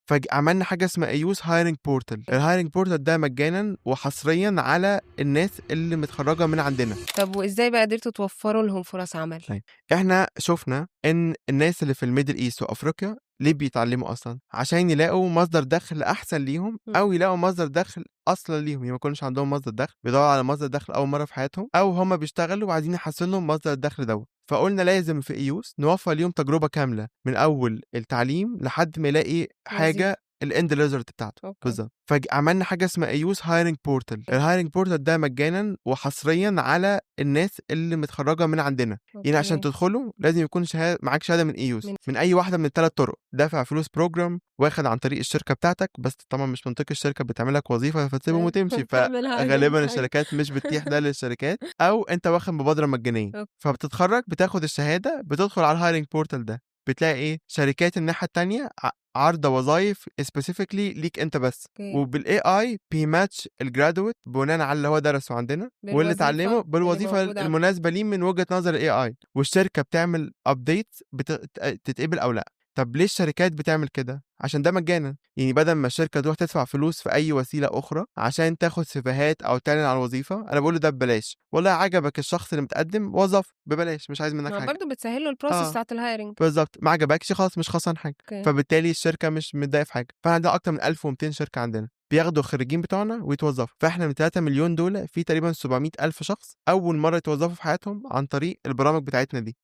فعملنا حاجة اسمها ايوس hiring portal. ال hiring portal ده مجانا وحصريا على الناس اللي متخرجة من عندنا. طب وازاي بقى قدرتوا توفروا لهم فرص عمل؟ طيب، احنا شفنا ان الناس اللي في ال Middle East وافريقيا ليه بيتعلموا اصلا؟ عشان يلاقوا مصدر دخل احسن ليهم او يلاقوا مصدر دخل اصلا ليهم، يعني ما يكونش عندهم مصدر دخل، بيدوروا على مصدر دخل اول مرة في حياتهم، او هم بيشتغلوا وعايزين يحسنوا مصدر الدخل دوت. فقلنا لازم في ايوس نوفر ليهم تجربه كاملة من اول التعليم لحد ما يلاقي حاجة ال end result بتاعته. بالظبط. فعملنا حاجة اسمها ايوس hiring portal. ال hiring portal ده مجانا وحصريا على الناس اللي متخرجة من عندنا. يعني عشان تدخله لازم يكون معاك شهادة من ايوس من اي واحدة من الثلاث طرق: دافع فلوس program، واخد عن طريق الشركة بتاعتك، بس طبعا مش منطقي الشركة بتعمل لك وظيفة فتسيبهم وتمشي. فغالبا الشركات مش بتتيح ده للشركات، او انت واخد مبادرة مجانيه. فبتتخرج، بتاخد الشهاده، بتدخل على ال hiring portal ده، بتلاقي ايه؟ شركات الناحية التانية عارضه وظايف specifically ليك انت بس. وبال AI بي match ال graduate بناء على اللي هو درسه عندنا واللي بالوظيفة اتعلمه اللي بالوظيفة موجودة. المناسبة ليه من وجهه نظر ال AI، والشركة بتعمل update تتقبل او لا. طب ليه الشركات بتعمل كده؟ عشان ده مجانا، يعني بدل ما الشركة تروح تدفع فلوس في اي وسيلة اخرى عشان تاخد سيفيهات او تعلن على الوظيفه، انا بقول له ده ببلاش، والله عجبك الشخص اللي متقدم وظف ببلاش، مش عايز منك ما حاجه. برضه بتسهل له ال process بتاعت ال hiring. بالظبط، ما عجبكش خلاص، مش خسران حاجه. فبالتالي الشركة مش متضايقة في حاجه. فعندنا اكتر من 1200 شركة عندنا بياخدوا الخريجين بتوعنا ويتوظفوا. فاحنا من 3 مليون دول في تقريبا 700 الف شخص اول مرة يتوظفوا في حياتهم عن طريق البرامج بتاعتنا دي.